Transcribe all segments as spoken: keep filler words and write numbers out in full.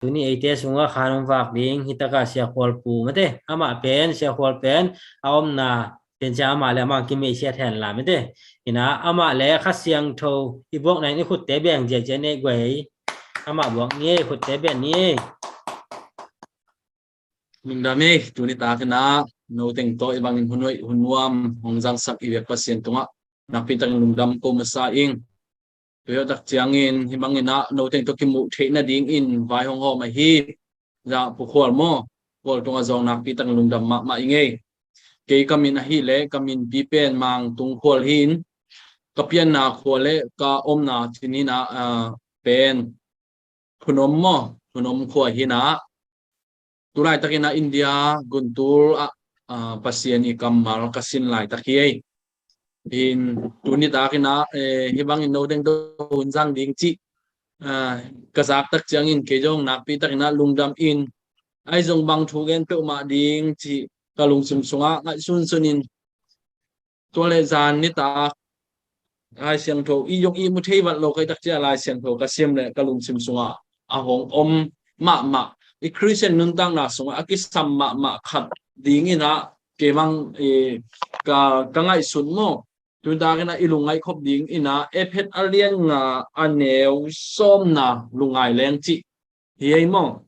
Tuni eite sungah khan hong vak ding hi taka Sia Khual Pu mate. Amah pen, Sia Khual pen a omna pen cia amah le amah kimeihsiat hen la mate. Ina amah le Kha Siangtho i buak nain i khutte beng ziahziah nei guai. Amah buak ni ei, khutte beng ni ei. Lungdam ei, tuni takin ah no teng tawh i bangin hun hoih hun nuam hong zangsak i biak Pasian tungah nakpi takin lungdam ko masa ing. Tua hi tak ciangin hi bangin ah no teng tawh kimuh theih nadingin vai hong hawm ahi. Zah Pu Khual maw, Khual tungah zong nakpi takin lungdam mahmah ing ei. Kei ka min ahih leh ka min pi pen Mang Tung Khual hi in, ka pianna khua le ka omna cinin ah, ah, pen Phunom maw, Phunom khua hi in ah, tu laitakin ah India Guntur ah, ah, Pasian i kammal ka sin laitak hi ei. Hi in tuni takin ah, eh, hi bangin no teng tawh hun zang ding cih, ah, ka zak tak ciangin kei zong nakpi takin ah lungdam in, ahi zong bang thu gen peuhmah ding cih ka lungsim sungah ngaihsunsun in, tua le zan nitak Lai Siangtho i zong i mu thei vat lo ka hi tak ciah Lai Siangtho ka sim le ka lungsim sungah a hong om mahmah, i Khristian nuntakna sungah a kisam mahmah khat dingin ah kei bang, eh, ka, ka ngaihsun maw. Tuni takin ah i lungngaih khop dingin ah Efet a lian nga a neu sawmna lungngai leng cih hi ei maw.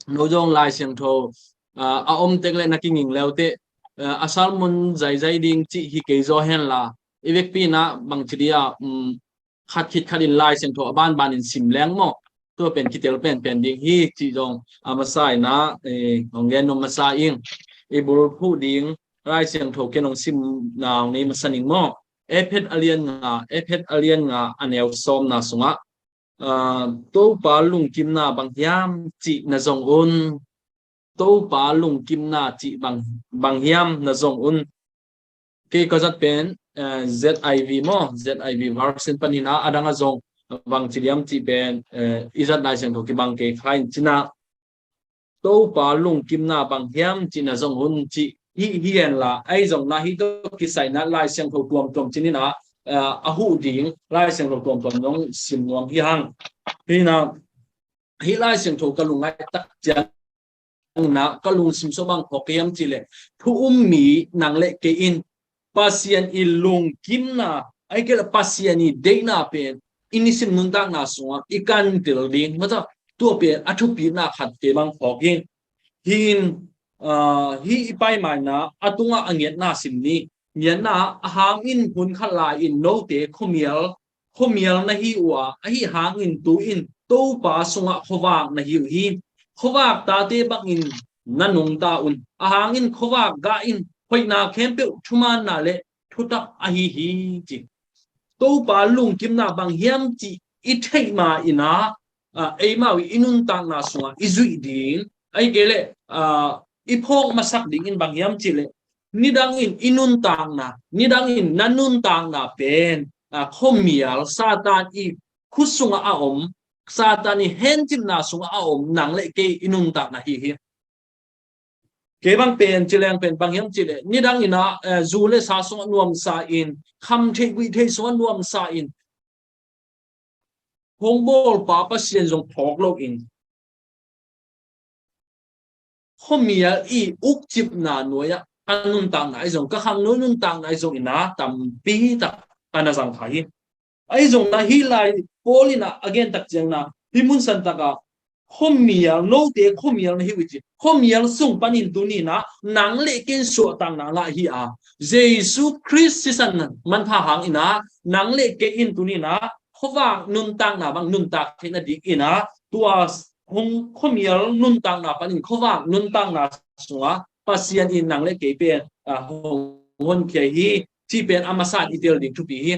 No zong Lai Siangtho, ah, a om tek le na kinging leuteh, ah, a sermon zaizai ding cih hi kei zaw hen la, i vekpi in ah bangci dia, um, khat khit khat in Lai Siangtho a banban in sim leng maw, tua pen kitel penpen ding hi cih zong a masa in ah, eh, hong gen nuam masa ing. I bulphuh ding Lai Siangtho ken hong sim na hong nei masa ning maw. Efet a lian nga, Efet a lian nga a neu sawmna sungah, ah, Topa lungkimna bang hiam cih na zong un. Topa lungkimna cih bang, bang hiam na zong un. Kei ka zat pen, eh, Z I V maw, Z I V version panin ah a dang ah zong bangci diam cih pen, eh, i zat Lai Siangtho kibang kei kha in cin ah Topa lungkimna bang hiam cih na zong un cih hi, hi hen la, ahi zong na hi tawh kisai in ah Lai Siangtho tuamtuam cinin ah, ah, a huh ding Lai Siangtho tuamtuam zong sim nuam hi hang. Hi in ah, hi Lai Siangtho ka lungngaih tak ciang in ah ka lungsim sungah bang phawk hiam cih leh, thu um mi nang le kei in Pasian i lungkimna, ahih kei leh Pasian i deihna pen i nisim nuntakna sungah i kantel ding, mata, tua pen a thupina khat kei bang phawk hi. Hi in, ah, hi i pai mai in ah a tungah a ngiatna sim ni. Ngiatna a hang in hun khat lai in note khuamial, khuamial na hi uh a, ahi hangin tu in Topa sungah khuavak na hi uh hi. Khuavak tate bangin na nungta un. A hangin khuavak gah in hoihna khempeuh thumaanna le thutak ahi hi ci. Topa lungkimna bang hiam cih i theih ma in ah, ah, eimau i nuntakna sungah i zuih ding, ahih kei leh, ah, i phawk masak dingin bang hiam cih leh, nidangin i nuntakna, nidangin na nuntakna pen, ah, khuamial, Satan i khut sungah a om, Satan i hencipna sungah a om nang le kei i nuntakna hi hi. Kei bang pen ci leng pen bang hiam cih leh, nidangin ah, eh, zu le sa sungah nuamsa in, kham theih guih theih sungah nuamsa in, hong bawlpa Pasian zong phawk lo in, khuamial i ukcipna nuai-ah ka nuntakna ahi zong, ka khangno nuntakna ahi zong in ah tampi tak ka na zang kha hi. Ahi zong ah hih lai Paul in ah a gen tak ciang in ah, hih mun san tak ah khuamial, note khuamial na hi uh hi ci. Khuamial sung panin tuni in ah nang le kei in suahtakna ngah hi a, Jesu Khrist sisan manpha hang in ah nang le kei in tuni in ah khuavak nuntakna bang nuntak theih nading in ah, tua hong khuamial nuntakna panin khuavak nuntakna sungah Pasian in nang le kei pen, ah, hong honkhia hi cih pen a masa in i tel ding thupi hi.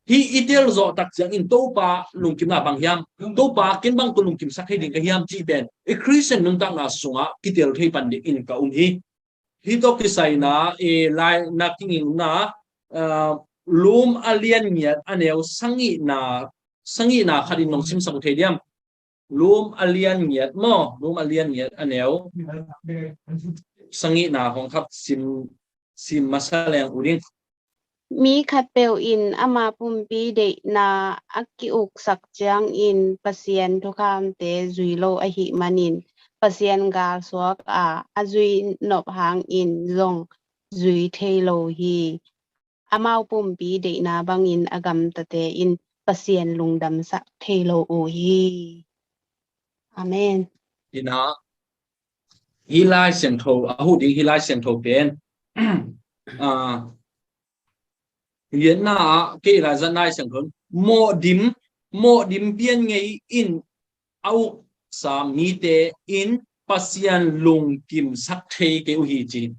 Hih i tel zawh tak ciangin Topa lungkimna bang hiam, Topa ken bang tawh lungkimsak thei ding ka hiam cih pen i Khristian nuntakna sungah kitel thei pan dingin ka um hi. Hih tawh kisai in ah, eh, lai na kingingna, ah, Rom a lian giat a neu sagihna, sagihna khat in nong simsak uh thei diam? Rom a lian giat maw, Rom a lian giat a neu sagihna hong khat sim, sim masa leng uh ding. Mi khatpeuh in ama pumpi deihna a ki-uksak ciangin Pasian thukhamte zui lo ahih manin Pasian galsuak a, a zui nop hangin zong zui thei lo hi. Amau pumpi deihna bangin a gamtate in Pasian lungdamsak thei lo uh hi. Amen. Ina, hi Lai Siangtho, a huh ding hi Lai Siangtho pen. Ah, lianna ah kei lai zat Lai Siangtho. Mawhdim, mawhdim pian ngei in a uksa mite in Pasian lungkimsak thei kei uh hi ci.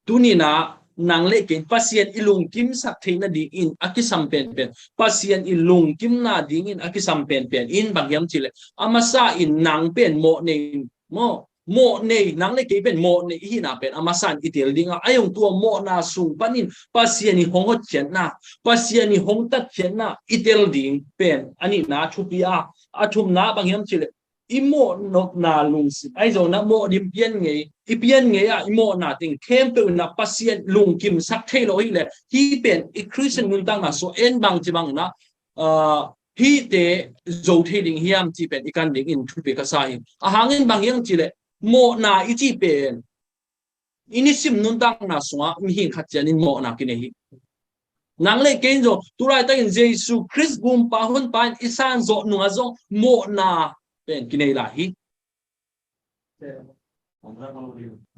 Tuninah nang le kei Pasian i lungkimsak theih nadingin a kisam penpen, Pasian i lungkimna dingin a kisam penpen in bang hiam cileh, a masa in nang pen mawh nei maw, mawh nei, nang le kei pen mawh nei i hihna pen a masa in i tel ding a, a yong tua mawhna sung panin Pasian i hong hotkhiatna, Pasian i hong tatkhiatna i tel ding pen a nihna thupi a, a thumna bang hiam cileh, i mawhnopna lungsim, ahi zongna mawhdim pian ngei, i pian ngei ah i mawhna teng khempeuh inah Pasian lungkimsak thei lo hileh, hi pen i Khristian nuntakna sua en bang ci bang inah, ah, hihte zo thei ding hiam ci pen i kan dingin thupi ka sa hi. A hangin bang hiam cileh, mawhna i ci pen i nisim nuntakna sungah mihing khat cianin mawhna kinei hi. Nang le kei in zong tulaitakin Jesu Khrist gumpa honpa in i san zawh nungah zong mawhna pen kinei lai hi.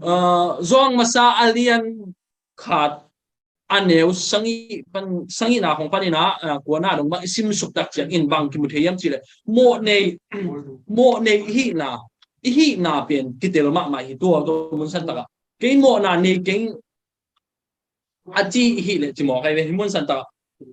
Ah, Johan masa a lian khat a neu sangih pan, sangihna hong paninah, ah, kuana dong bang i simsuk tak ciangin bang kimu thei hiam cileh, mawh nei, mawh nei i hihna, i hihna pen kitel mahmah hi. Tua tua mun san takah kei mawhna nei keng a ci i hih leh ci mawk ahi ve, hi mun san takah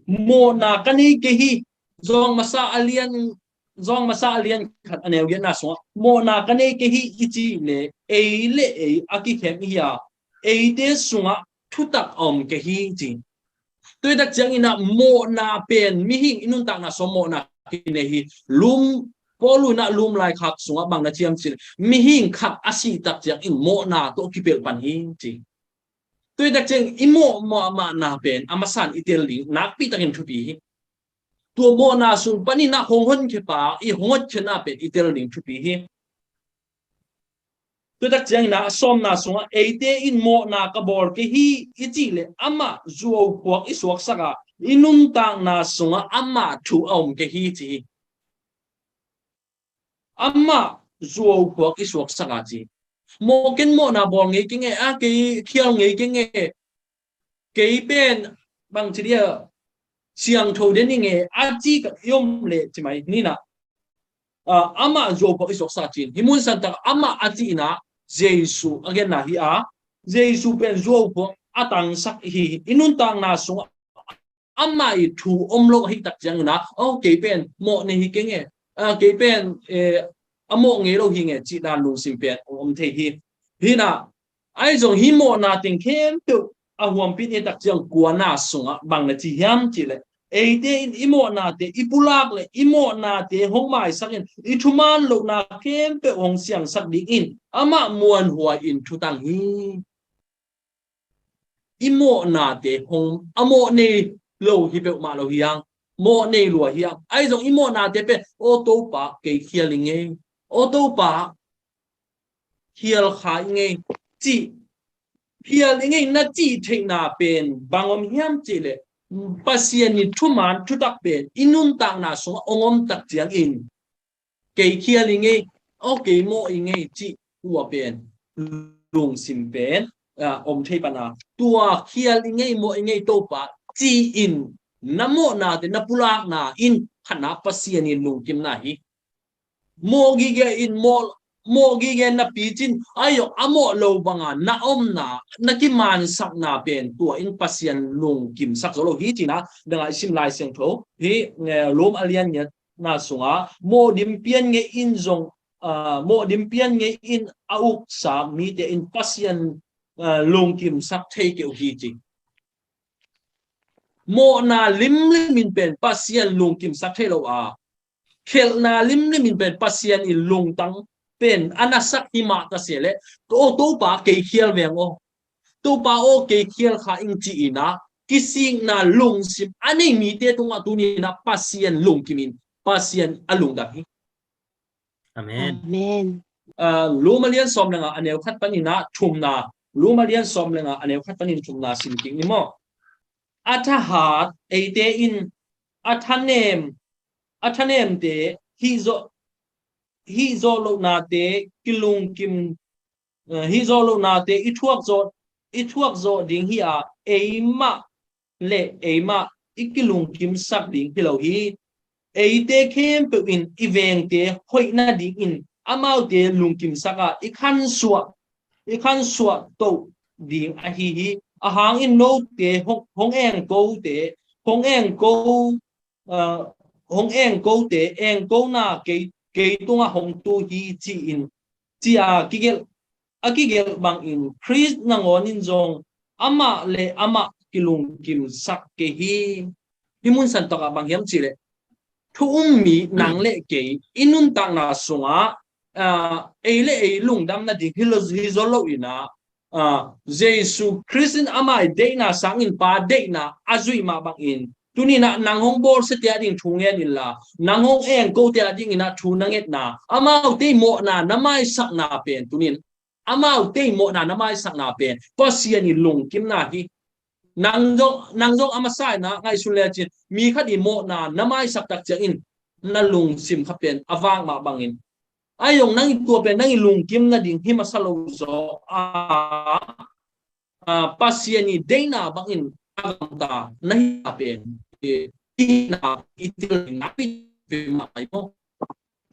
mawhna ka nei kei hi. Johan masa a lian, Johan masa a lian khat a neu giatna sungah mawhna ka nei kei hi i cih leh, ei le ei a kikhem i hi a, eite sungah thutak a om kei hi ci. Tuitak cianginah mawhna pen mihing i nuntakna sua mawhna kinei hi. Lum, Paul inah lum laikhak sungah bang na ciam cileh, mihing khat a sihtak ciangin mawhna tawh kipelh pan hi ci. Tuitak ciang i mawh mahmahna pen a masa in i tel ding nakpitakin thupi hi. Tua mawhna sung paninah hong honkhiapa i hong hotkhiatna pen i tel ding thupi hi. Tuitak cianginah sawmna sungah eite in mawhna ka bawl kei hi i cih leh amah zuauphuak i suaksak a, i nuntakna sungah amah thu a om kei hi ci hi. Amah zuauphuak i suaksak a ci. Mawh ken mawhna bawl ngei kei nge, a kei khial ngei kei nge, kei pen bang ci dia siangtho den i nge a ci ka i om leh ci mai ninah, ah, amah zuauphuak i suaksak cin. Hi mun san tak amah a cihna Jesu a genna hi a, Jesu pen zuauphuak a tangsak hi. I nuntakna sungah amah i thu om lo ahih tak ciangin ah, aw, kei pen mawh nei hi keng e, ah, kei pen, eh, a mawh ngei lo hi nge cih dan lungsim pen om thei hi. Hi na, ahi zong hih mawhna teng khempeuh a huampih ni tak ciang kuana sungah bang na ci hiam cih leh, eite in i mawhnate i pulak leh i mawhnate hong maisak in i thuman lohna khempeuh hong siangsak dingin amah muanhuai in thutang hi. I mawhnate hong, a mawh nei lo hi peuhmah lo hi hang, mawh nei lua hi hang. Ahi zong i mawhnate pen, aw Topa, kei khial i ngei, aw Topa, khial kha i ngei, cih, khial i ngei na cih theihna pen bang om hiam cih leh, Pasian i thuman thutak pen i nuntakna sungah hong om tak ciangin, kei khial i ngei, aw kei mawh i ngei cih tua pen lungsim pen, ah, om thei pan a, tua khial i ngei, mawh i ngei Topa ci-in na mawhnate na pulakna in khatna Pasian in lungkimna hi. Mawh gige in mawh, mawh gige na picin, ahi zong a mawh lo banga na omna, na kimansakna pen tua in Pasian lungkimsak zo lo hi cihna, dangah i sim Lai Siangtho hi, eh, Rom a lian ngiat na sungah, mawhdim pian ngei in zong, ah, mawhdim pian ngei in a uksa mite in Pasian, ah, lungkimsak thei kei uh hi ci. Mawhna limlim in pen Pasian lungkimsak thei lo a, khelhna limlim in pen Pasian in lungtang pen a nasak hi mah ta se leh, aw Topa kei khial veng aw, Topa aw kei khial kha ing ci-in ah, kisikna lungsim a nei mite tungah tuni-in ah Pasian lungkimin Pasian a lungdam hi. Amen. Amen. Ah, Roma lian sawm le nga a neu khat panin ah thumna, Roma lian sawm le nga a neu khat panin thumna sim kik ni maw. A thahat eite in a thanem, a thanemte hih zawh, hih zawh lohnate kilungkim, eh, hih zawh lohnate i thuak zawh, i thuak zawh ding hi a, eimah le eimah i kilungkimsak ding hi lo hi. Eite khempeuh in i vengte hoih nadingin amaute lungkimsak a, i khansuah, i khansuah toh ding ahi hi. Ahang in note hong, hong engkote, hong engko, ah, hong engkote engkona kei, kei tungah hong tu hi ci-in, ci-a kigelh, a kigelh bangin Khrist nangawn in zong amah le amah kilungkimsak kei hi. Hih mun san takah bang hiam cihleh, thu um mi nang le kei i nuntakna sungah, ah, ei le ei lungdam nading hi lo, hi zaw loin ah, ah, Jesu Khrist in ama i deihna sangin Pa deihna a zuih mah bangin tuni-in ah nang hong bawlsiate ading thu ngen inla, nang hong engkote adingin ah thu na ngetna, amaute i mawhna na maisakna pen tuni-in, amaute i mawhna na maisakna pen Pasian i lungkimna hi. Nang zong, nang zong a masa in ah ngaihsun lecin mi khat i mawhna na maisak tak ciangin na lungsim kha pen a vak mah bangin, ahi zong nang i tua pen nang i lungkim nading hi masa lo zaw a, ah, Pasian i deihna bangin a gamta na hi a pen, eh, i hihna i til ding na pi ve mah mai maw.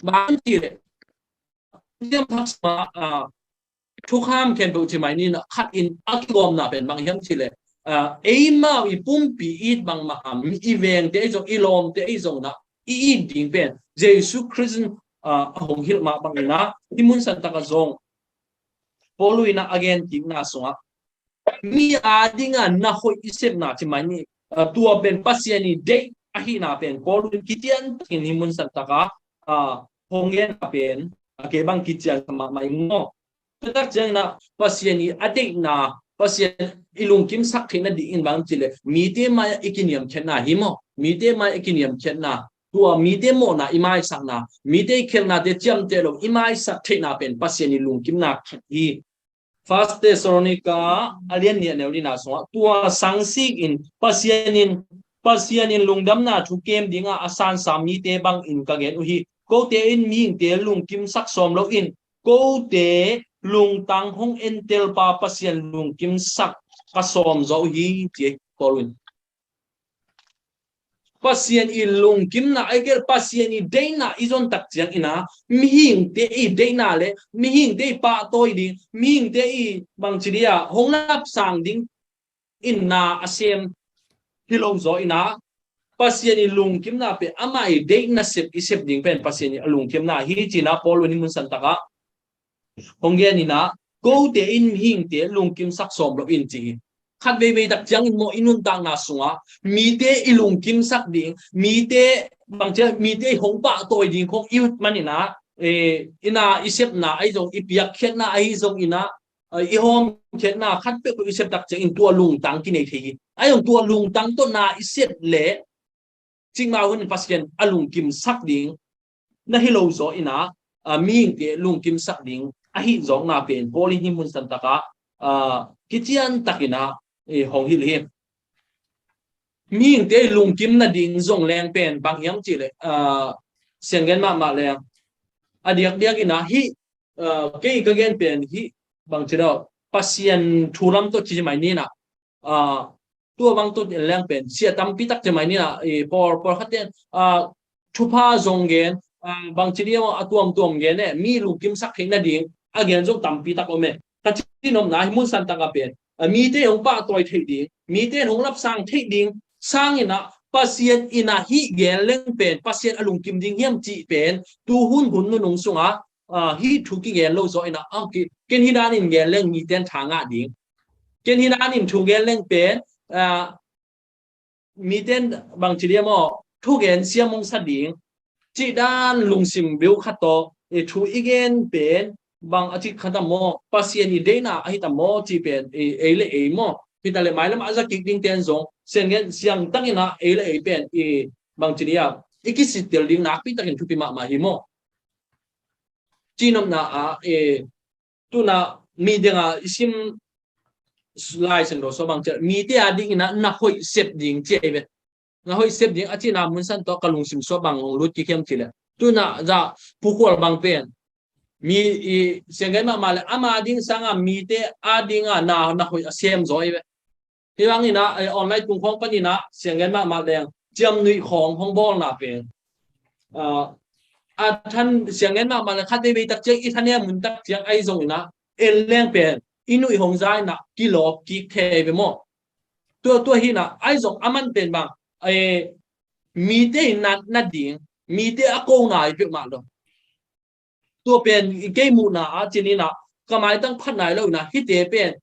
Bang ci leh, Pasian thak sungah, ah, thukham khempeuh ci mai ni-in ah khat in a kigawmna pen bang hiam cihleh, ah, eimau i pumpi it bangmah a, i vengte ahi zong, i lawmte ahi zong in ah i it ding pen Jesu Khrist in, ah, a hong hilh mah bangin ah, hih mun san takah zong Paul in ah a gen kikna sungah mi adingin na hoih i sepna ci mai ni, ah, tua pen Pasian i deih ahihna pen Paul in kician takin hih mun san takah, ah, hong genna pen, ah, kei bang kician mahmah ing maw. Tua tak ciangin ah Pasian i a deihna, Pasian i lungkimsak theih nadingin bang cihleh mite mai-ah i kiniamkhiatna hi maw. Mite mai-ah i kiniamkhiatna, tua mite mawhna i maisakna, mite i khelhnate ciamteh lo i maisak theihna pen Pasian i lungkimna khat hi. First Thessalonica a lian nih a neu lina sungah, tua sangsikin Pasian in, Pasian in lungdamna thu kem dingah a sansa mite bangin ka gen uh hi. Kote in mihingte lungkimsak sawm loin, kote lungtang hong entelpa Pasian lungkimsak ka sawm zaw uh hi, ci hi Paul in. Pasian i lungkimna, ahih kei leh Pasian i deihna i zon tak ciangin ah, mihingte i deihna le mihingte i pahtawi ding, mihingte i bangci dia hong lapsang ding in na a sem hi lo zaw in ah, Pasian i lungkimna pen amah i deihna sep i sep ding pen Pasian i a lungkimna hi, ci-in ah Paul in hih mun san takah hong gen in ah, kote in mihingte lungkimsak sawm loin, ci hi. Khat veivei tak ciangin maw, i nuntakna sungah mite i lungkimsak ding, mite bangci, mite i hong pahtawi ding khong i ut manin ah, eh, i na i sepna ahi zong, i piakkhiatna ahi zongin ah, eh, i hawmkhiatna khat peuhpeuh i sep tak ciangin tua lungtang kinei thei hi. Ahi zong tua lungtang tawh na i sep leh, cikmah hun in Pasian a lungkimsak ding na hi lo zaw in ah, ah, mihingte lungkimsak ding ahi zawkna pen Paul in hih mun san takah, ah, kician takin ah, eh, hong hilh hi. Mihingte i lungkim nading zong leng pen bang hiam cihleh, ah, siang gen mahmah leng, a diakdiak in ah hih, ah, kei ka gen pen hih bangci daw, Pasian thu lam tawh ci mai ni-in ah, ah, tua bang tawh en leng pen sia tampi tak ci mai ni-in ah, i pawl, pawlkhat ten, ah, thupha zong gen, ah, bangci dia maw, a tuamtuam gen e, mi lungkimsak theih nading a gen zong tampi tak om e. Ka ci nopna hih mun san takah pen, ah, mite hong pahtawi theih ding, mite hong lapsang theih ding sangin ah Pasian in ah hih gen leng pen Pasian a lungkim ding hiam cih pen tu hun hun nunung sungah, ah, hih thu kigen lo zaw in ah, ah, ki, ken hih danin gen leng mite in tha ngah ding, ken hih danin thu gen leng pen, ah, mite in bangci dia maw, thugen siam hong sa ding, cih dan lungsim biu khat tawh, eh, thu i gen pen bang a cih khat a maw, Pasian i deihna ahi ta maw cih pen, eh, ei le ei maw, Hita le mailam a za kik ding ten zong siang gen siang takin ah ei le ei pen i bangci ni a i kisittel ding nakpi takin thupi mahmah hi maw? Cinopna ah e tuna mi dinga i sim Lai Siangtho sua bang ciah mite a dingin ah na hoih sep ding ci ei ve. Na hoih sep ding a cina mun san tawh ka lungsim sua bang hong lut kikhiam ci le tuna za pukhual bang pen mi i siang gen mahmah le ama ding sanga mite a dinga na na hoih a sem zaw ei ve. Hi bangin ah online tung khawng panin ah siang gen mahmah leng ciam nuih khawng hong bawlna pen a than siang gen mahmah leng khat vei vei tak ciang i than e mun tak ciang ahi zongin ah en leng pen i nuih hong za in ah kilawp kik thei ve maw? Tua tua hi in ah ahi zong a man pen bang mite in na ding mite a kona i peuhmah lo. Tua pen i kei muhna a cinin ah ka maitang phat nai lo in ah hite pen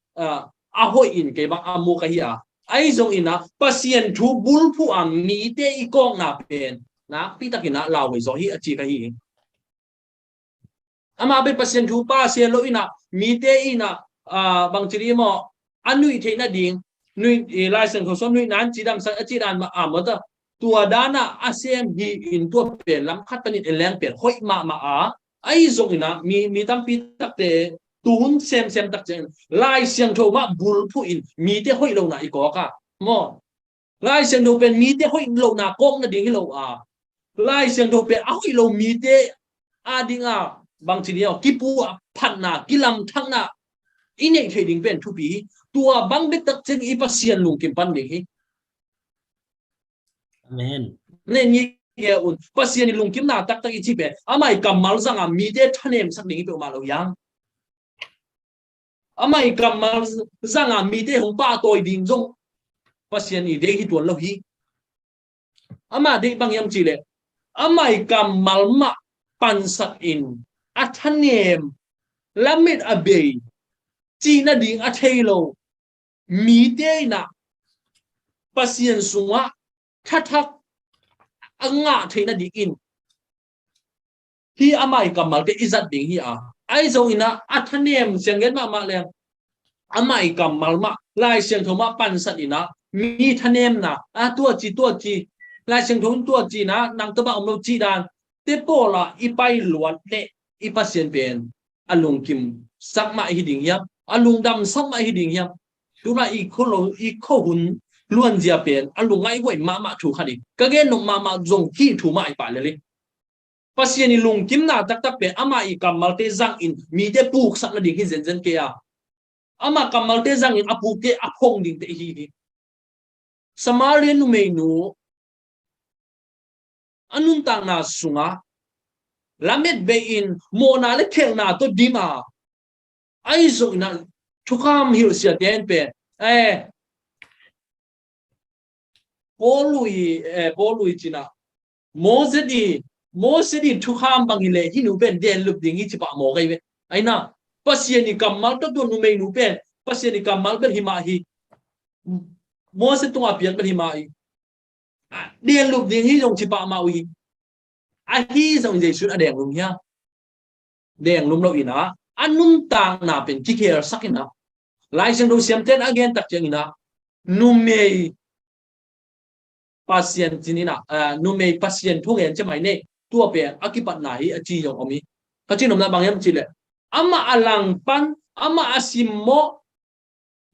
a hoih in kei bang a mu ka hi a ahi zongin ah Pasian thu bulphuh a mite i kawkna pen nakpi takin ah lauhuai zaw hi a ci ka hi. Ama pen Pasian thu pa sia lo in ah mite in ah bangci ni maw a nuih theih nading nuih Lai Siangtho sua nuih nan cidamsak a cidan mah a mawta tua danah a sem hi in tua pen lam khat panin en leng pen hoih mahmah a ahi zongin ah mi mi tampi takte tun semsem tak ciangin Lai Siangtho mah bulphuh in mite hoih lohna i kawk a maw? Lai Siangtho pen mite hoih lohna kawk nading hi lo a Lai Siangtho pen a hoih lo mite a dinga bangci ni aw kipu a phatna kilamthakna i neih theih ding pen thupi hi. Tua bang bek tak ciang i Pasian lungkim pan ding hi. Amen. Nen ngi kia un Pasian i lungkimna taktak i ci pen amah i kammal zanga mite thanemsak ding i peuhmah lo hiang. Amah i kammal zanga mite hong pahtawi ding zong Pasian i deih hi tuan lo hi. Amah deih bang hiam cihleh amah i kammal mah pansak in a thanem lamet a bei cih nading a thei lo mite in ah Pasian sungah thathak a ngah theih nadingin hi amah i kammalte i zat ding hi a ahi zongin ah a thanem siang gen mahmah leng amah i kammal mah Lai Siangtho mah pansat in ah mi thanemna a tuaci tuaci Lai Siangtho in tuaci in ah nang tawh bang om lo cih dan te pawlah i pai luat leh i Pasian pen a lungkim sak mah i hi ding hiam? A lungdam sak mah i hi ding hiam? Tuna i kho lo i kho hun luanzia pen a lungngaih huai mahmah thu khat hi. Ka gen nop mahmah zong hih thu mah i pah lel hi. Pasian i lungkimna taktak pen amah i kammalte zangin mite puksak nading hi zenzen kei a amah kammalte zangin a pukte a phong dingte i hi hi. Samaria numeinu a nuntakna sungah lamet bei-in mawhna le khelhna tawh dim a ahi zongin ah thukham hilhsiate in pen eh Paul i eh, Paul i cinah Moses i Moses i thukham bang hileh hih nu pen denlup ding hi ci pah mawk ahi ve. Aina Pasian i kammal tawh tua numeinu pen Pasian i kammal bel hi mah hi. Moses tungah piak bel hi mah hi. Denlup ding hi zong ci pah mah uh hi. Ahi zong Jesu a denglum hia? Denglum lo inah a nuntakna pen kikhelsak inah Lai Siangtho siamten a gen tak ciang inah numei Pasian cin inah numei Pasian thungen ciamai nei tua pen a kipatna hi a ci zong om hi. Ka cinomna bang hiam cileh amah a langpan amah a simmawh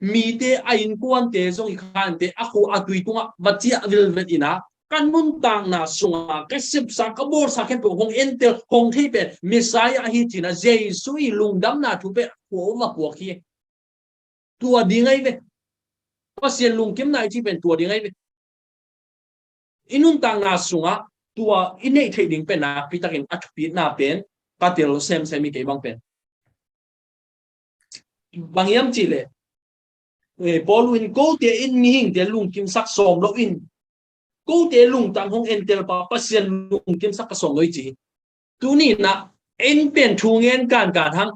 mite a innkuante zong i khante a khua a tui tungah va ciah vilvet inah ka nuntakna sungah ka sepsa ka bawlsa khempeuh hong entel hong thei pen Messiah ahi cinah Jesu i lungdamna thu pen a khua va puak hi. Tua ding ahi ve. Pasian lungkimna i ci pen tua ding ahi ve. I nuntakna sungah tua i neih theih ding pen nakpitakin a thupitna pen ka tel semsem i kei bang pen bang hiam cihleh Paul in kote in mihingte lungkimsak sawm lo in kote lungtang hong entel pa Pasian lungkimsak ka sawm lo i ci hi. Tuni inah en pen thu ngen kankan hang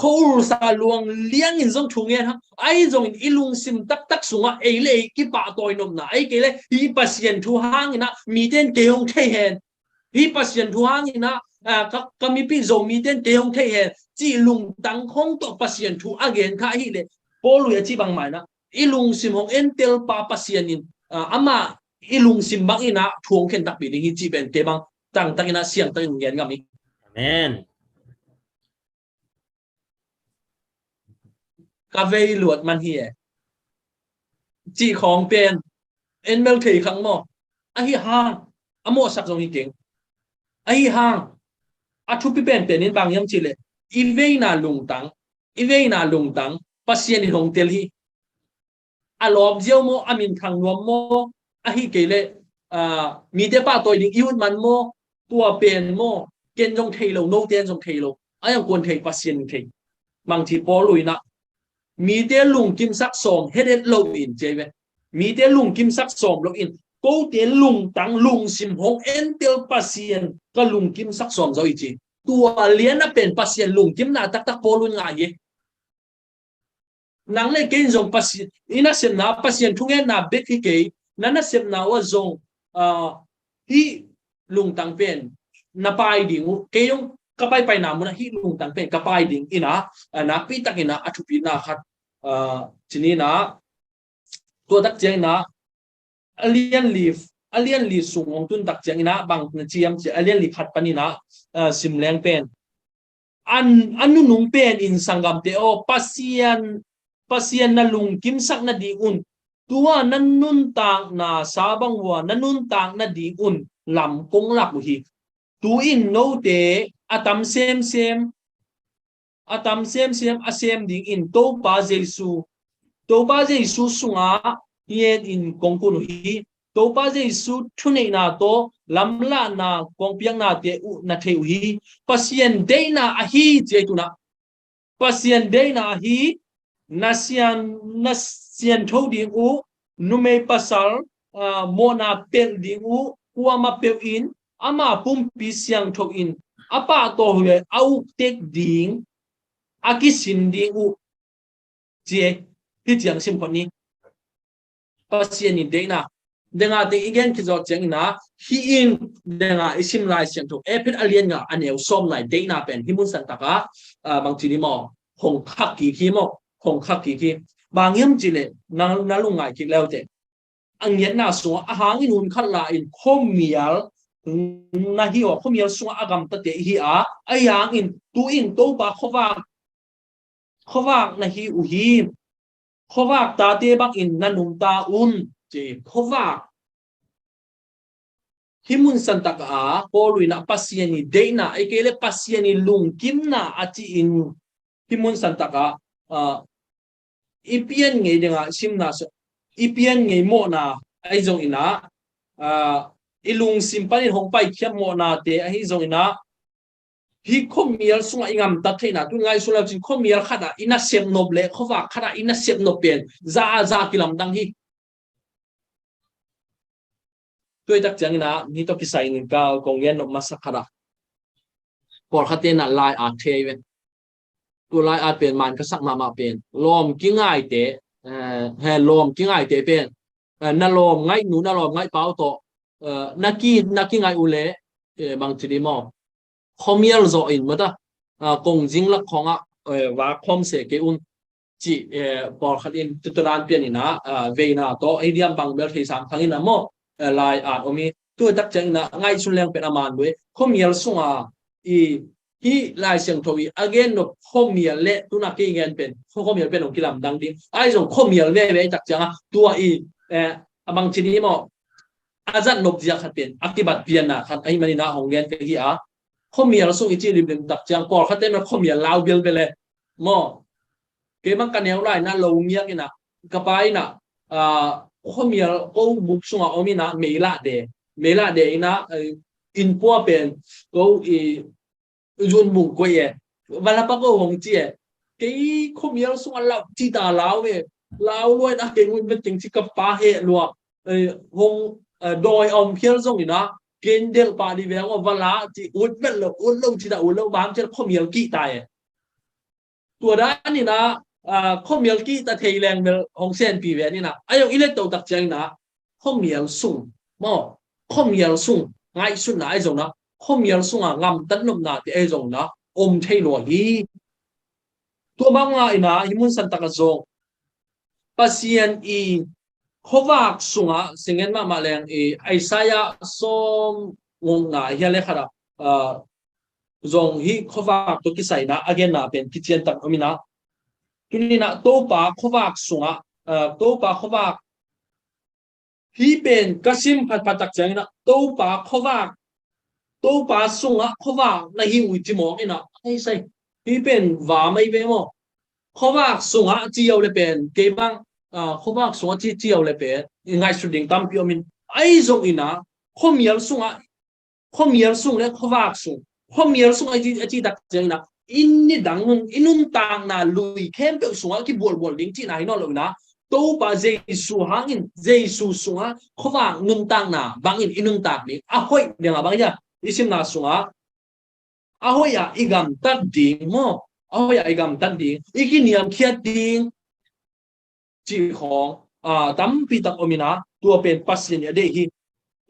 kho ulsa luang liangin zong thu ngen hang ahi zongin i lungsim taktak sungah ei le ei kipahtawi nopna ei kei le hi Pasian thu hanginah mite in kei hong thei hen hi Pasian thu hanginah ka mipi Zomite in kei hong thei hen cih lungtang khong tawh Pasian thu a gen kha ahileh Paul i a ci bangmah inah i lungsim hong entel pa Pasian in, ah, amah i lungsim bang in ah thu hong khen takpi ding hi cih pen kei bang tangtak in ah siangtak in gen ngam hi. Amen. Ka vei luat man hi e. Cih khawng pen en mel thei khang maw? Ahi hang a mawhsak zong hi keng. Ahi hang a thupi penpen in bang hiam cih leh i veina lungtang, i veina lungtang Pasian in hong tel hi. A lawp ziau maw, a minthang nuam maw, ahi kei leh, ah, mite pahtawi ding i ut man maw, tua pen maw, ken zong thei lo, note in zong thei lo. A zong kuan thei, Pasian in thei. Bangci Paul uh in ah mite lungkimsak sawm het het lo in ci ve. Mite lungkimsak sawm lo in kote lungtang lungsim hong entel Pasian ka lungkimsak sawm zo i ci. Tua lian a pen Pasian lungkimna taktak Paul uh in ngah hi. Nang le kei in zong Pasian i nasepna, Pasian thungetna bek hi kei, na nasepna uh ah zong, ah, hih lungtang pen na pai ding uh, kei zong ka paipaina mun ah hih lungtang pen ka pai ding in ah, ah, nakpi tak in ah a thupina khat, ah, ci ni in ah, tua tak ciang in ah a lian li, a lian li sung hong tun tak ciang in ah bang na ci hiam cih leh a lian li khat pan in ah, ah, sim leng pen, an, a nunung pen in sanggamte aw, Pasian, Pasian na lungkimsak nading un, tua na nuntakna sa bang uh ah na nuntak nading un lam kong lak uh hi. Tu-in note a tam semsem, a tam semsem a sem dingin Topa Jesu, Topa Jesu sungah hienin kong kun uh hi. Topa Jesu thuneihna tawh lamlahna kong piaknate uh na thei uh hi. Pasian deihna ahi ci ei tun ah. Pasian deihna ahi, na sian, na siantho ding uh, numei pasal, ah, mawhna pelh ding uh, kuamah peuh in ama pumpi siangtho in a pahtawi uh a uktek ding, a kisin ding uh ci ei. Hih ciang sim khawm ni. Pasian in deihna, dengah teng i gen kizawh ciang in ah, hih in dengah i sim Lai Siangtho Efesa a lian nga a neu sawm lai deihna pen hih mun santak ah, ah, bangci ni maw, hong khak kik hi maw, hong khak kik hi. Bang hiam cih leh na, na lungngai kik le uh teh. A ngiatna sungah a hangin hun khat lai-in khuamial na hi uh a, khuamial sungah a gamtate i hi a, ahi hangin tu-in Topa khuavak, khuavak na hi uh hi. Khuavak tate bangin na nungta un ci. Khuavak. Hih mun santak ah Paul in ah Pasian i deihna, ei kei le Pasian i lungkimna a ci-in hih mun santak ah, ah, i pian ngei dingah simna, i pian ngei mawhna ahi zongin ah, ah, i lungsim panin hong paikhiat mawhnate ahi zongin ah, hih khuamial sungah i gamtat theihna, tu ngaihsun le uh cin khuamial khatah i nasep nop le khuavak khatah i nasep nop pen za a za kilamdang hi. Tua i tak ciangin ah, ni tawh kisai in ka kong gen nop masa khatah, pawlkhatte in ah lai-at thei ve. Tua lai-at pen man ka sak mahmah pen lawm kingaite, eh, he lawm kingaite pen, eh, na lawm ngaihnu, na lawm ngaihpa uh tawh, eh, na ki, na kingaih uh leh, eh, bangci ni maw, khuamial zawh in mata, ah, kongzing lak khawngah, eh, va khawm se kei un cih, eh, pawlkhat in tutunan pian in ah, ah, veina tawh ei diam bang bel thei sam thang in ah maw, eh, lai-at om hi. Tua i tak ciangin ah ngaihsun leng pen a man uh e. Khuamial sungah i, hih Lai Siangtho i a gen nop khuamial le tuna kei gen pen khuamial pen hong kilamdang ding. Ahi zong khuamial veve i tak ciangah tua i, eh, a bangci ni maw, a zat nop zia khat pen a kibat pianna khat ahih manin ah hong gen ka hi a. Khuamial sung i cih limlim tak ciang pawlkhatte mah khuamial lau bilbil e maw. Kei bang ka neu lai-in ah lo ngiak in ah, ka pa in ah, ah, khuamial ko buk sungah om in ah meilah de, meilah de in ah, eh, innpua pen ko i zun bung koih e. Vala pa ko hong ci e. Kei khuamial sungah lau cita lau e. Lau lua in ah kei ngun vet keng ci ka pa heh lua. Eh, hong, eh, dawi a om phial zongin ah ken delh pah dih veng aw vala ci, ut vet lo, ut lo cita ut lo bang cian khuamial kihta e. Tua dan in ah, ah, khuamial kihta thei leng bel hong senpi ven in ah, a zong i let to tak ciangin ah khuamial sung maw, khuamial sung ngaihsutna ahi zongin ah, khuamial sungah gamtat nopnate ahi zongin ah om thei lua hi. Tua bangah in ah hih mun santak ah zong Pasian i khuavak sungah, singen mahmah leng i Isaiah sawm ngongna hia le khatah, ah, zong hih khuavak tawh kisaina a genna pen kiciantak om inah. Tuninah Topa khuavak sungah, ah, Topa khuavak hih pen ka sim phatphat tak cianginah Topa khuavak, Topa sungah khuavak na hi uh i ci mawk inah, ai sai, hih pen va mai ve maw? Khuavak sungah ci uh le pen kei bang, ah, khuavak sungah ci, ci uh le pen i ngaihsut ding tampi om in, ai zong inah khuamial sungah, khuamial sung le khuavak sung, khuamial sung a ci, a ci tak cianginah inn nidang nun, i nuntakna lui khempeuh sungah kibualbual ding cihna hi nawn lo inah, Topa Jesu hangin, Jesu sungah khuavak nuntakna bangin i nuntak ding a hoih dingah bang hiam? I simna sungah a hoih ah i gamtat ding maw? A hoih ah i gamtat ding, i kiniamkhiat ding cih khawng, aa, tampi tak om inah, tua pen Pasian i a deih hi.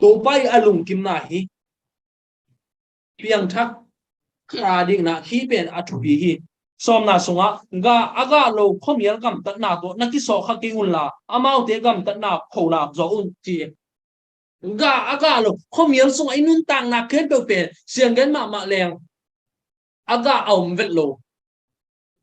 Topa i a lungkimna hi. Piangthak ka dikna hih pen a thupi hi. Sawmna sungah, gah a gah lo khuamial gamtatna tawh na kisawhkha kei unla, amaute gamtatna phonak zawh un ci. Gah a gah lo, khuamial sungah i nuntakna khempeuh pen sianggen mahmah leng a gah a om vet lo,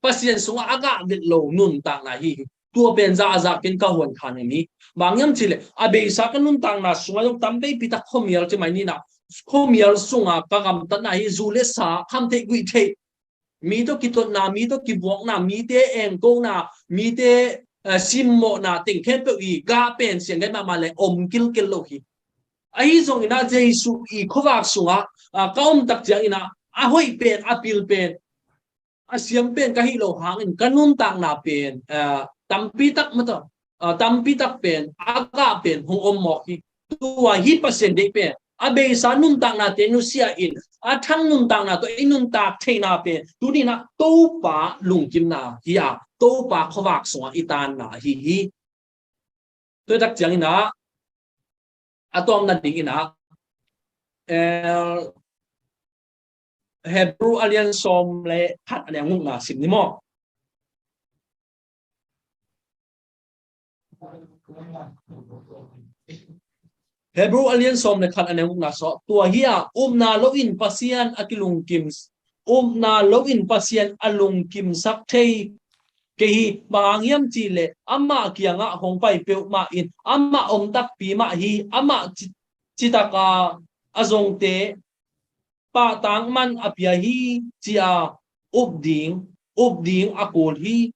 Pasian sungah a gah vet lo nuntakna hi hi. Tua pen zahzah pen ka huan khan hi. Bang hiam cihleh a beisa ka nuntakna sungah zong tam veipi tak khuamial ci mai ninah, khuamial sungah ka gamtatna hi, zu le sa, kham theih guih theih, mi tawh kitotna, mi tawh kibuakna, mite engkona, mite, eh, simmawhna teng khempeuh i gah pen sianggen mahmah le om kilkel lo hi. Ahi zong inah Jesu i khuavak sungah, ah, ka om tak ciang inah a hoih pen, a pil pen, a siam pen ka hih lo hangin ka nuntakna pen, ah, tampi tak mata, ah, tampi tak pen a gah pen hong om mawk hi. Tua hi Pasian deih pen, a beisa nuntaknate nusia in a thang nuntakna tawh i nuntak theihna pen tuninah Topa lungkimna hi a, Topa khuavak sungah i tanna ahi hi. Tua tak cianginah a tawpna dinginah, eh, Hebrew a lian sawm le khat a neu gukna sim ni maw? Hebrew a lian sawm le khat a neu gukna sawh. Tua hi a, upna loin Pasian a kilungkim, upna loin Pasian a lungkimsak thei kei hi. Bang hang hiam cihleh amah kiangah hong pai peuhmah in amah om takpi mah hi, amah ci, citaka a zongte pahtang man a pia hi, ci a up ding, up ding a kul hi.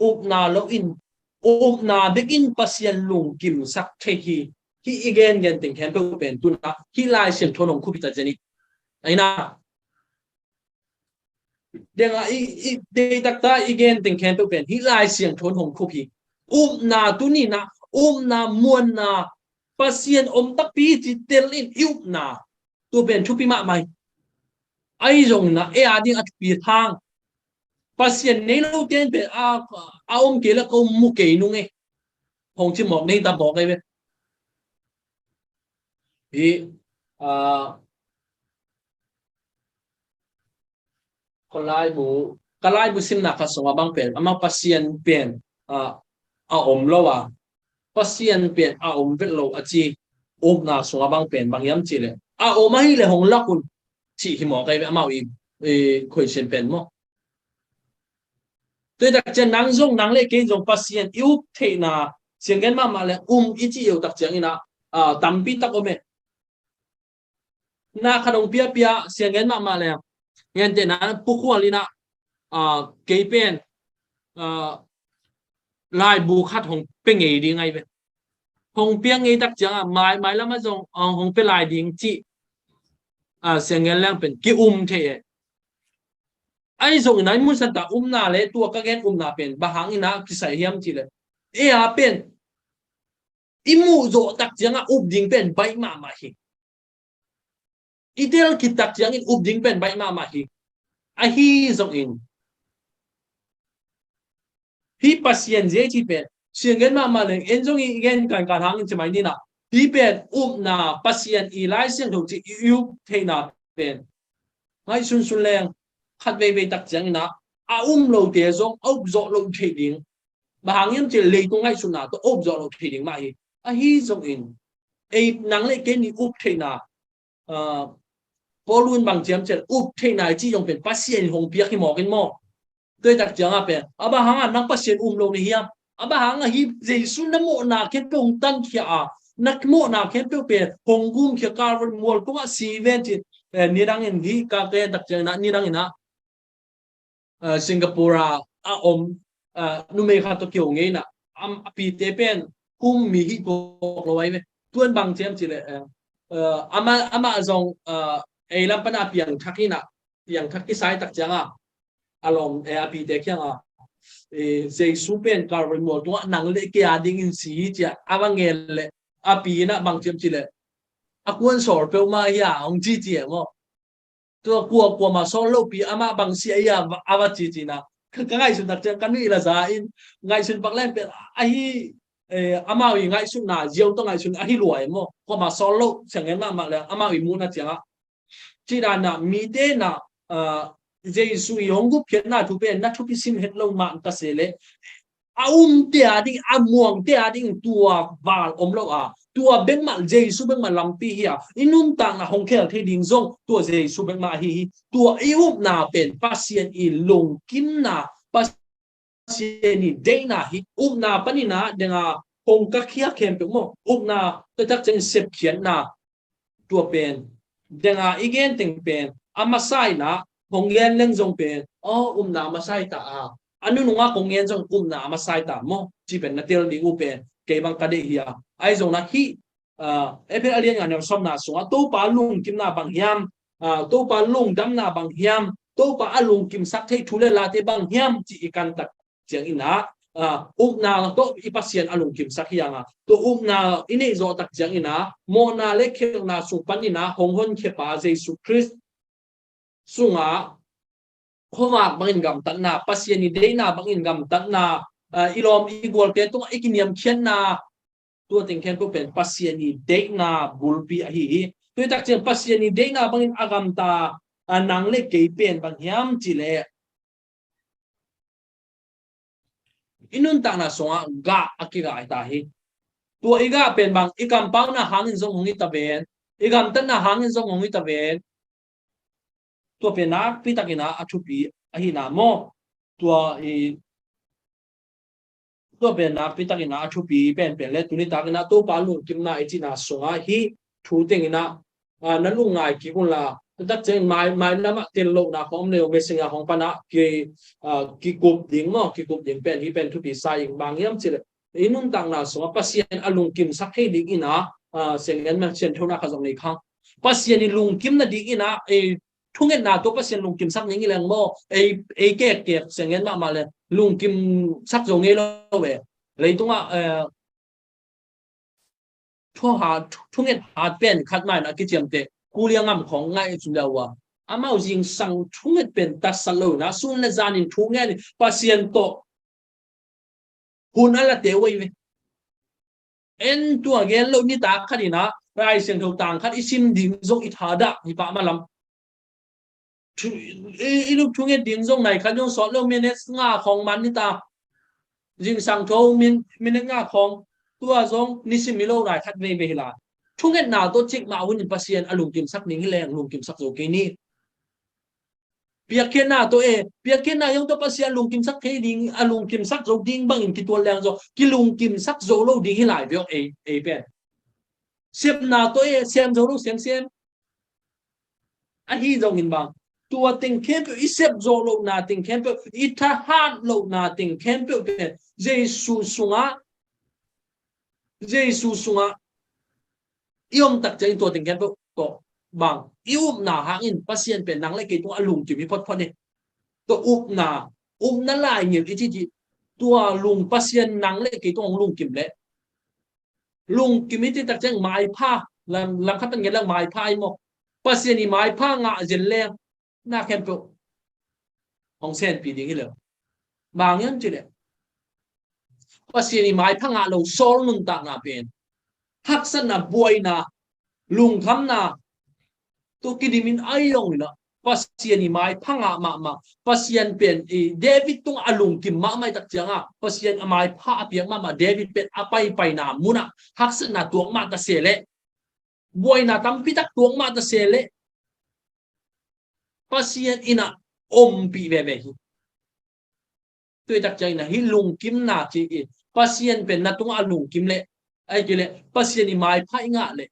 Upna loin, upna bekin Pasian lungkimsak thei hi. Hih i gengen teng khempeuh pen tunah hih Lai Siangtho in hong khup hi ta zen hi. Aina, dengah i, i deitakta i gen teng khempeuh pen hih Lai Siangtho in hong khup hi. Upna tuninah, upna muanna, Pasian om takpi hi ci tel in i upna. Tua pen thupi mahmah hi. Ahi zongin ah ei a ding a thupi hang, Pasian nei lo ten pen a, a om kei le ko mu kei nung e. Hong ci mawk nei ta mawk ei ve. Hi, a, ka laibu, ka laibu simna khat sungah bang pen, amah Pasian pen, a, a om lo a, Pasian pen a om vet lo a ci upna sungah bang pen, bang hiam cihleh a om ahih leh hong lak un cih hi mawk ei ve, amau i, i question pen maw. Tua tak ciang nang zong, nang le kei zong Pasian i up theihna, sianggen mahmah le um i cih uh tak ciangin ah, a, tampi tak om e. Na khat hong piapia, sianggen mahmah le, gentehna Pu Khual in ah, a, kei pen, a, laibu khat hong pia ngei ding ahi ve. Hong pia ngei tak ciang ah, mai, mailam ah zong, a, hong pia lai ding cih, a, sianggen leng pen ki-um thei e. Ahi zongin ah i mun santa upna le tua ka gen upna pen bang hangin ah kisai hiam cihleh, ei a pen i muh zawh tak ciang ah up ding pen baih mahmah hi. I tel khit tak ciangin up ding pen baih mahmah hi. Ahi zongin hih Pasian zia i cih pen, sianggen mahmah leng, en zong i gen kankan hangin ci mai ni ah, hih pen upna, Pasian i Lai Siangtho cih i up theihna pen, ngaihsunsun leng, khat veivei tak ciangin ah, a um lote zong a up zawh loh theih ding, Bang hang hiam cih leh leitung ngaihsutna tawh a up zawh loh thei ding mah hi. Ahi zongin ei nang le kei nih up theihna, ah, Paul in bang ci hiam cih leh up theihna i cih zong pen Pasian in hong piak hi mawk in maw. Tua hi tak ciangah pen a bang hangah nang Pasian um lo na hiam? A bang hangah hih Jesu na mawhna khempeuh hong tankhia a, na mawhna khempeuh pen hong gumkhia, Calvary mual tungah si ven ci. Eh, nidangin hih ka gen tak ciangin ah, nidangin ah, ah, Singapore ah a om, ah, numei khat tawh kio ngei in ah, a pite pen kum mi hih tuak lo ahi ve. Tua in bang ci hiam cih leh, eh, eh, amah, amah zong, eh, ei lam pan a piangthak in ah, piangthak kisai tak ciangah a lawm, eh, a pite kiangah, eh, Jesu pen Calvary mual tungah nang le kei a dingin si hi ci-a a va ngen leh a pi in ah bang ci hiam cih leh, a kuan sawl peuhmah hi a, hong ci ci e maw. Tua kua, kuamah sawl lopi amah bang si a hi a, a va ci ci in ah. Ka, ka ngaihsun tak ciang ka nuih la za in, ngaihsun pak leng pen ahi, eh, amau i ngaihsutna ziau tawh ngaihsun ahi lua e maw. Kuamah sawl lo siang ngen mahmah leh amau i muhna ciangah. Ci dan ah mite in ah, ah, Jesu i hong gupkhiatna thu pen na thupi sim het lo mah ka se leh, a umte a ding, a muangte a ding tua val om lo a, tua bek mah, Jesu bek mah lampi hi a, i nuntakna hong khel thei ding zong tua Jesu bek mah ahi hi. Tua i upna pen Pasian i lungkimna, Pasian i deihna hi. Upna panin ah deng a hong kakhia khempeuh maw, upna tua tak ciang sepkhiatna, tua pen deng a i gen teng pen a masa in ah hong gen leng zong pen, aw, upna a masa hi ta a, a nunung ah kong gen zong upna a masa hi ta maw, ci pen na tel ding uh pen kei bang ka deih hi a. Ahi zong in ah hih, ah, Efesa a lian nga, neu sawmna sungah Topa lungkimna bang hiam, ah, Topa lungdamna bang hiam, Topa a lungkimsak thei thu le late bang hiam ci i kan tak ciangin ah, ah, upna tawh i Pasian a lungkimsak hi a, tua upna i neih zawh tak ciangin ah mawhna le khialhna sung panin ah hong honkhia pa Jesu Khrist sungah khuavak bangin gamtatna, Pasian i deihna bangin gamtatna, ah, i lawm i gualte tungah i kiniamkhiatna, tua teng khempeuh pen Pasian i deihna bulpi ahi hi. Tua hi tak ciang Pasian i deihna bangin a gamta, ah, nang le kei pen bang hiam cih leh, i nuntakna sungah gah a kigah hi ta hi. Tua i gah pen bang, i kampauna hangin zong hong hi ta ven, i gamtatna hangin zong hong hi ta ven. Tua pen nakpi takin ah a thupi ahihna maw. Tua i, tua pen nakpi takin ah a thupi penpen le tuni takin ah Topa lungkimna i cihna sungah hih thu tengin ah, ah, na lungngai kik un la. Tua tak ciang mai, mai lamah tel lohna khawng om le, messenger khawng pan ah ki, ah, kikup ding maw, kikup ding pen hih pen thupi sa ing. Bang hiam cih leh i nuntakna sungah Pasian a lungkimsak thei dingin ah, ah, sianggen mah sianthona khat zong nei khang. Pasian i lungkim nadingin ah, eh, thungetna tawh Pasian lungkimsak ning hi leng maw, ei, ei kekkek sianggen mahmah le lungkimsak zo ngei lo ve. Leitungah, eh, thuhat, thunget hat pen khat mah in a kiciamteh, kulia ngam khawng ngaih cin dah uh a. Amau zingsang thunget pen tatsat lo in ah, sun le zanin thungen in Pasian tawh hun a late uh ahi ve. En tua gen lo nitak khat in ah, Lai Siangtho tang khat i sim ding zong i thadah hi pah malam. Thu-, i, i luk thunget ding zong nai khat zong sawt lo, minute nga khawng man nita. Zingsang tho min-, minute nga khawng. Tua zong nisim hi lo lai khat veivei hi lai. Thungetna tawh cikmah hunin Pasian a lungkimsak ning hi leng lungkimsak zo kei ni. Piakkhiatna tawh e, piakkhiatna hiang tawh Pasian a lungkimsak thei ding, a lungkimsak zo ding bangin kitual leng zong kilungkimsak zo lo ding hi lai ve aw ei, ei pen. Sepna tawh e, sem zo lo semsem. Ahi zongin bang, tua teng khempeuh, i sep zawh lohna teng khempeuh, i thahat lohna teng khempeuh pen Jesu sungah, Jesu sungah i om tak ciangin tua teng khempeuh tawh bang, i upna hangin Pasian pen nang le kei tungah a lungkim hi photphot hi. Tua upna, upna laingil i cih cih, tua lung Pasian nang le kei tungah hong lungkim leh, lungkim i cih tak ciang maipha, lam, lam khat pan gen leng maipha hi maw. Pasian i maipha ngah zen leng na khempeuh hong senpi ding hi lo. Bang hiam cih leh, Pasian i maipha ngah lo Saul nuntakna pen haksatna, buaina, lungkhamna tawh kidimin a hi zongin ah, Pasian i maipha ngah mahmah, Pasian pen i David tungah a lungkim mahmah i tak ciangah Pasian a maipha a piak mahmah, David pen a paipaina munah haksatna tuak mah ta se leh, buaina tampi tak tuak mah ta se leh, Pasian in ah ompih veve hi. Tua i tak ciangin ah hih lungkimna ci i, Pasian pen na tungah a lungkim leh, ahih kei leh Pasian i maipha i ngah leh,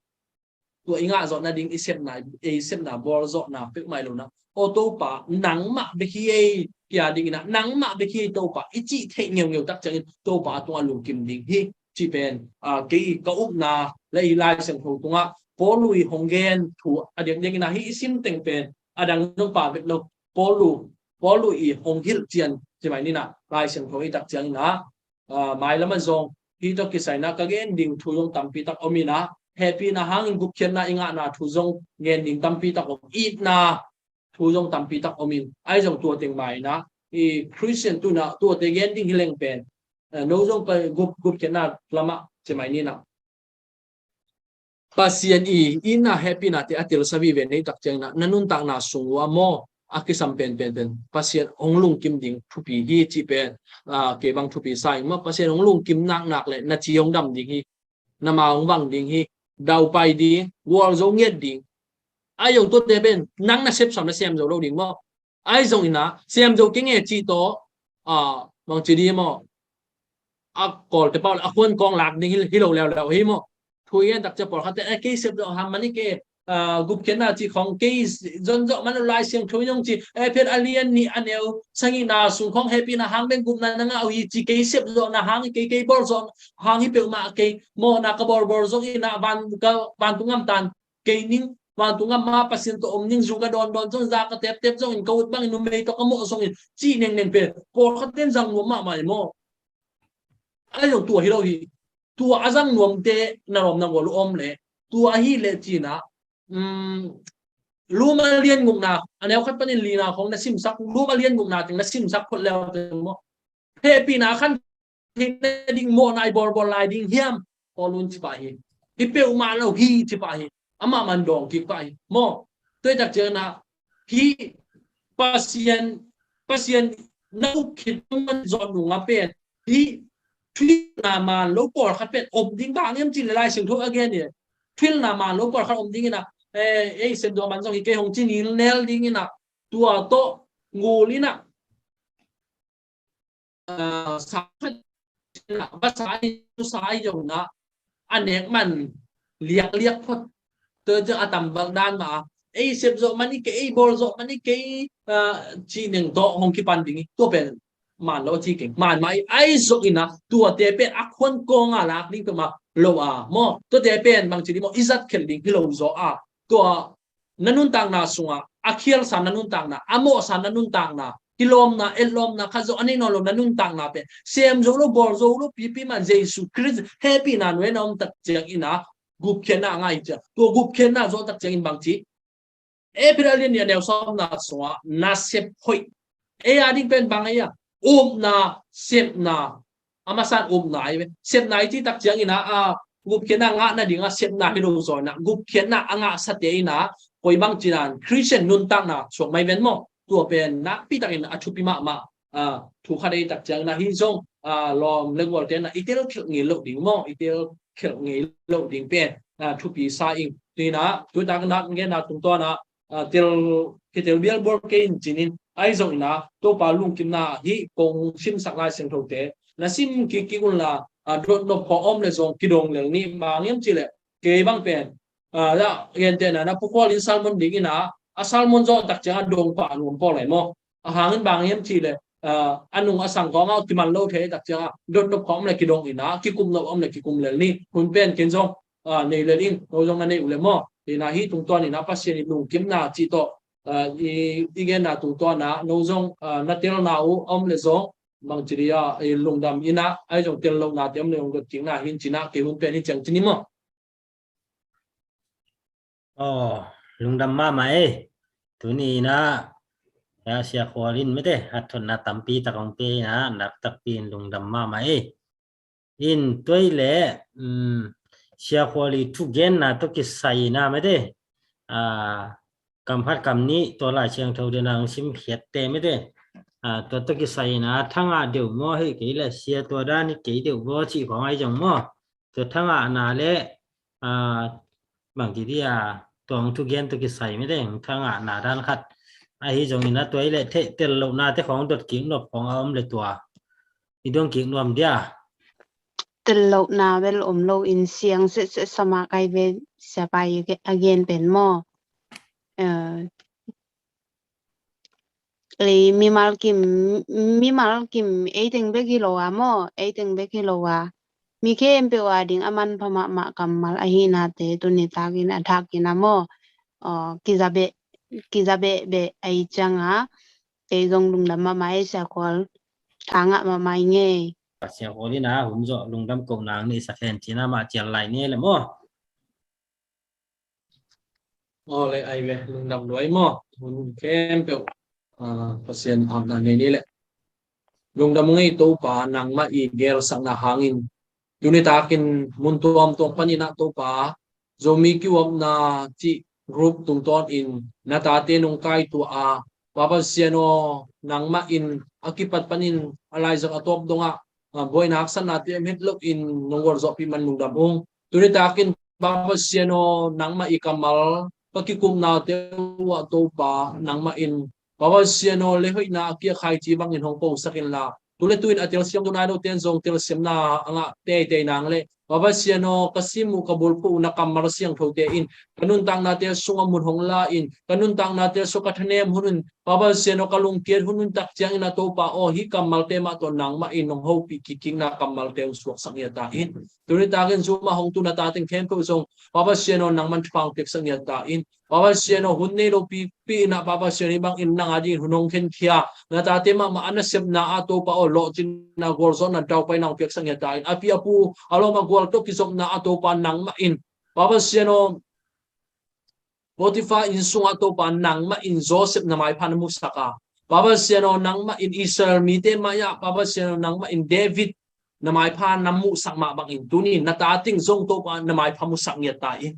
tua i ngah zawh nading i sepna, i sepna bawl zawhna peuhmah hi lo na. Aw Topa, nangmah bek hi ei, kia dingin ah, nangmah bek hi ei Topa i cih theih ngeungeu tak ciangin Topa a tungah lungkim ding hi. Cih pen, ah, kei ka upna le i Lai Siangtho tungah Paul i hong gen thu a diakdiakin ah hih i sim teng pen a dang nungpa bek lo, Paul, Paul i hong hilh cian ci mai ni na, Lai Siangtho i tak ciangin ah, ah, mailam ah zong hih tawh kisai in ah ka gen ding thu zong tampi tak om in ah, hehpihna hangin gupkhiatna i ngahna thu zong gen ding tampi tak om, itna thu zong tampi tak om in, ahi zong tua teng mah in ah i Christian tu in ah tuate gen ding hi leng pen, eh, no zong pa gup, gupkhiatna lamah ci mai ni na. Pasian i itna hehpihnate a telsa vive na i tak ciangin ah na nuntakna sung uh ah maw, a kisam penpen pen Pasian hong lungkim ding thupi hi cih pen, ah, kei bang thupi sa ing maw. Pasian hong lungkim naknak leh na ci hong dam ding hi, na ma hong vang ding hi, daupai ding, gualzo ngiat ding. Ahi zong tuate pen nang na sepsam na sem zo lo ding maw. Ahi zongin ah sem zo kei nge cih tawh, ah, bangci dih maw, a Kawlte pau a khuan kawng lak ding hi, hi lo leuleu hi maw. Thu i gen tak ciang pawlkhatte, eh, kei sep zawh hang man hi kei, ah, gupkhiatna cih khawng kei zon zawh man lo, Lai Siangtho in hong ci, eh, Peter a lian nih a neu sagihna sung khawng hehpihna hang bek gupna na ngah uh hi ci, kei sep zawhna hang hi kei, kei bawl zawh hang hi peuhmah kei, mawhna ka bawlbawl zongin ah van, ka vantung gam tan kei ning, vantung gam ah Pasian tawh om ning, zu ka dawndawn zong, za ka teptep zongin, ka ut bangin numei tawh ka mawh zongin, cih nengneng pen pawlkhatte in zang nuam mahmah hi maw. Ahi zong tua hi lo hi. Tua a zang nuamte na lawm na gual uh om leh, tua ahih leh ci-in ah, um, Rom a lian gukna a neu khat panin lina khawng na simsak, Rom a lian gukna teng na simsak phot le uh teh maw, hehpihna a khan theih nading mawhna i bawlbawl lai ding hiam? Paul in ci pah hi. Hi peuhmah lo hi ci pah hi. Amah man dawng kik pah hi maw. Tua i tak ciangin ah hih Pasian, Pasian na up khit man zawh nungah pen hih thuhilhna maan lo pawlkhat pen om ding, bang hiam cih leh Lai Siangtho a gen hi. Thuhilhna maan lo pawlkhat om dingin ah, eh, ei sem zawh man zong hi kei hong ci nilnel dingin ah, tua tawh ngul in ah, ah, sa khat, vasa in, sa in zong in ah, a nek man liakliak phot. Tua ciang a tam bang dan mah a, ei sep zawh man hi kei, ei bawl zawh man hi kei, ah, cih neng tawh hong kipan ding hi. Tua pen maan lo a ci keng. Maan mah hi, ahi zongin ah tuate pen a khuan kawng a lak ding peuhmah lo a maw. Tuate pen bangci dih maw, i zat khelh ding hi lo zaw a, tua na nuntakna sungah a khialsa na nuntakna, a mawhsa na nuntakna, kilawmna, etlawmna khat zong a nei nawn lo na nuntakna pen sem zo lo, bawl zo lo, pipi man Jesu Khrist hehpihna nuai na om tak ciangin ah gupkhiatna a ngah hi ciang. Tua gupkhiatna zawh tak ciangin bangci, Hebrew a lian nih a neu sawmna sungah nasep hoih, ei a ding pen bang ei a, upna, sepna, a masa in upna ahi ve. Sepna i cih tak ciangin ah, a, gupkhiatna ngah nading a sepna hi lo zaw in ah, gupkhiatna a ngahsate in ah koi bang ci dan Christian nuntakna suak mai ven maw. Tua pen nakpi takin a thupi mahmah, a, thu khat ei tak ciangin ah hih zong, a, lawm le gualte in ah i tel khelh ngei loh ding maw, i tel khelh ngei loh ding pen, a, thupi sa ing. Tua in ah, tu tak nak ngen a tungtawn ah, a, tel, kitel bialbual kei in cin in, ahi zongin ah Topa lungkimna hih kong simsak Lai Siangthote na sim kikkik unla, a, dotnop khawng om le zong kidong lel ni. Bang hiam cih leh kei bang pen, a, gentehna in ah Pu Khual in sermon dingin ah, a sermon zawh tak ciang a dong pah nuam pawl lai maw. A hang in bang hiam cih leh, a, a nung a sang khawng ah kiman lo thei tak ciang a dotnop khawng om le kidong in ah, kikum nop om le kikum lel ni. Hun pen ken zong, a, nei lel ing, no zong na nei uh le maw. Tua in ah hih tungtawn in ah Pasian i lungkimna cih tawh, a, i, i genna tungtawn ah no zong, a, na telna uh om le zong bangci dih a, i lungdam in ah, ahi zong tel lohnate om le zong dot kikna hi in cin ah, kei hun pen hih ciang ci ni maw. Aw, lungdam mahmah ei. Tuni in ah, ya, Sia Khual in mete, a thotna tampi tak hong pia in ah, nak takpi in lungdam mahmah ei. In tua i leh, um, Sia Khual i thugenna tawh kisai in ah mete, a, kam khat kam nih tua Lai Siangtho dena hong sim khiat te mite. Tua tawh kisai in a thangah deuh maw, hei kei le sia tua dan hi kei deuh maw cih khawng ahi zong maw, tua thangahna le bangci dia tua hong thugen tawh kisai mite, hong thangahna dan khat ahi zongin a tua hi le theih tel lohna te khawng dot kik nop khawng a om le tua i dong kik nuam dia. Tel lohna bel om lo in siang setset sama kai ve siapa i a gen pen maw. Ei mimal kim, mimal kim eiteng bek hi lo a maw, eiteng bek hi lo a mi khempeuh a ding a manpha mahmah kammal ahi nate tuni takin a thakin a maw, kizabeh, kizabeh beh ahi cianga ei zong lungdam mahmah ei siakhual. Thangah mahmah i ngei. Pasian khual in a hun zawh lungdam koh nang nei sak hen cina mah cial lai ni le maw. Aw le ai ve lungdam luai maw. Hun khempeuh Pasian apna nei ni le lungdam ngei Topa nangmah i gelsakna hangin tuni takin mun tuamtuam panin ah Topa Zomi kiuapna cih group tungtawn in na tate nong kaitua a Papa Sian aw nangmah in a kipat panin a laizang a tawp dongah buaina haksatnate om het loin nong gualzawhpih man lungdam ung. Tuni takin Papa Sian aw nangmah i kammal ka kikupnate uh ah Topa nangmah in Papa Sian aw le hoihna a kiakhai ci bangin hong posak inla tule tuin a telsiam tu nai lo ten zong telsiamna a ngah teitei nang le Papa Sian aw ka sim uh ka bulphuh uh na kammal siangthote in ka nuntaknate sungah mun hong la in ka nuntaknate sungah ka thanem hun un Papa Sian aw ka lungkiat hun un tak ciangin a Topa aw hih kammalte mah tawh nangmah in nong hopih kikkikna kammalte hong suaksak ngiat ta in. Tuni takin Zoom ah hong tu na tateng khempeuh zong Papa Sian aw nangman thupha hong piaksak ngiat ta in. Papa Sian aw hun nei lo pipi inah Papa Sian aw hih bangin nang a dingin hun hong khenkhia na tate mahmah a nasepna ah Topa aw lawhcinna gualzawhna daupaina hong piaksak ngiat ta in. A pi a pu a lawm a gual tawh kizopna ah Topa nangmah in Papa Sian aw Potiphar inn sungah Topa nangmah in Joseph na maipha na musak a Papa Sian aw nangmah in Israel mite mai-ah Papa Sian aw nangmah in David na maipha na muhsak mah bangin tuni na tateng zong Topa na maipha musak ngiat ta in.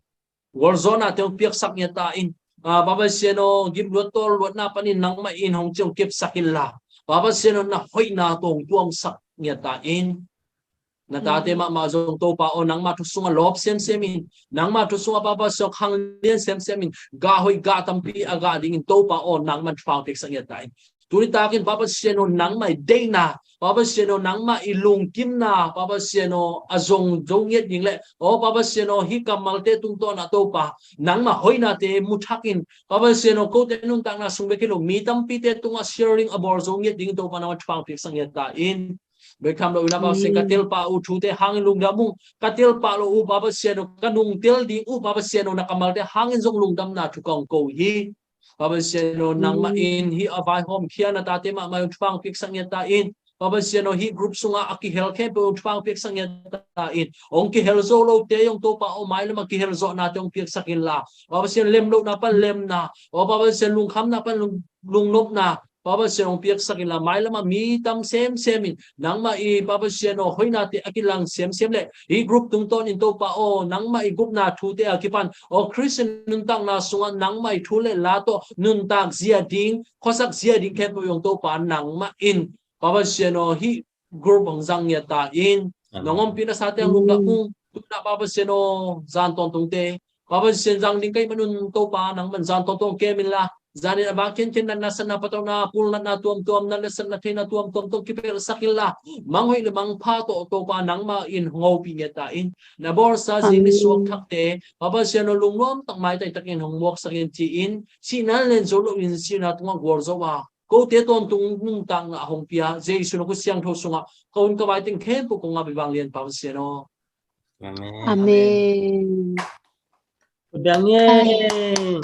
Gualzawhnate hong piaksak ngiat ta in. Papa Sian aw gimluat tawlluatna panin nangmah in hong ci hong kepsak inla Papa Sian aw na hoihna tawh hong tuamsak ngiat ta in. Na tate mahmah zong Topa aw nangmah thu sungah lawp semsem in nangmah thu sungah Papa Sian aw khang lian semsem in gah hoih gah tampi a gah dingin Topa aw nangman thupha hong piaksak ngiat ta in. Tuni takin Papa Sian aw nangmah i deihna Papa Sian aw nangmah i lungkimna Papa Sian aw a zong zo ngiat ding le aw Papa Sian aw hih kammalte tungtawn ah Topa nangmah hoihnate mu thakin Papa Sian aw kote nuntakna sung bek hi lo mi tampite tungah sharing a bawl zo ngiat dingin Topa nangmah thupha hong piaksak ngiat ta in. Bek tham lo inah Papa Sian ka telpah uh thute hangin lungdam ung. Ka telpah lo uh Papa Sian aw ka nungtel ding uh Papa Sian aw na kammalte hangin zong lungdamna thu ka hong ko hi. Papa Sian aw nangmah in hih a vaihawm khia na tate mahmah hong thupha hong piaksak ngiat ta in. Papa Sian aw hih group sungah a kihel khempeuh hong thupha hong piaksak ngiat ta in. Hong kihel zo lote hong Topa aw mailam a kihel zawhnate hong piaksak inla Papa Sian aw lem lohna pan lemna aw Papa Sian aw lungkhamna pan lungnopna Papa Sian aw hong piaksak inla mailam ah mi tam semsem in nangmah i Papa Sian aw hoihnate a kilang semsem le hih group tungtawn in Topa aw nangmah i gupna thute a kipan aw Khristian nuntakna sungah nangmah i thu le la tawh nuntak zia ding khuasak zia ding khempeuh hong Topa nangmah in Papa Sian aw hih group hong zang ngiat ta in. Nong ompih nasate hong lungdam ung. Tuna Papa Sian aw zan tawntungte Papa Sian zang ding ka hih manun Topa nangman zan tawntawng kem inla zanin a bang khenkhen natna satna patauhna pulnatna tuamtuam nat le satna theihna tuamtuam tawh kipelhsak inla manghoih le mangpha tawh Topa nangmah in hong hopih ngiat ta in. Na bawlsa zing ni suak thakte Papa Sian aw lungnuam tak maitai takin hong muaksak in ci-in sihna len zo loin sihna tungah gualzo a kote tawntung nuntakna hong pia Jesu na khut siangtho sungah ka hun ka vai teng khempeuh kong ngap hi vanglian Papa Sian aw. Amen. Amen. Amen.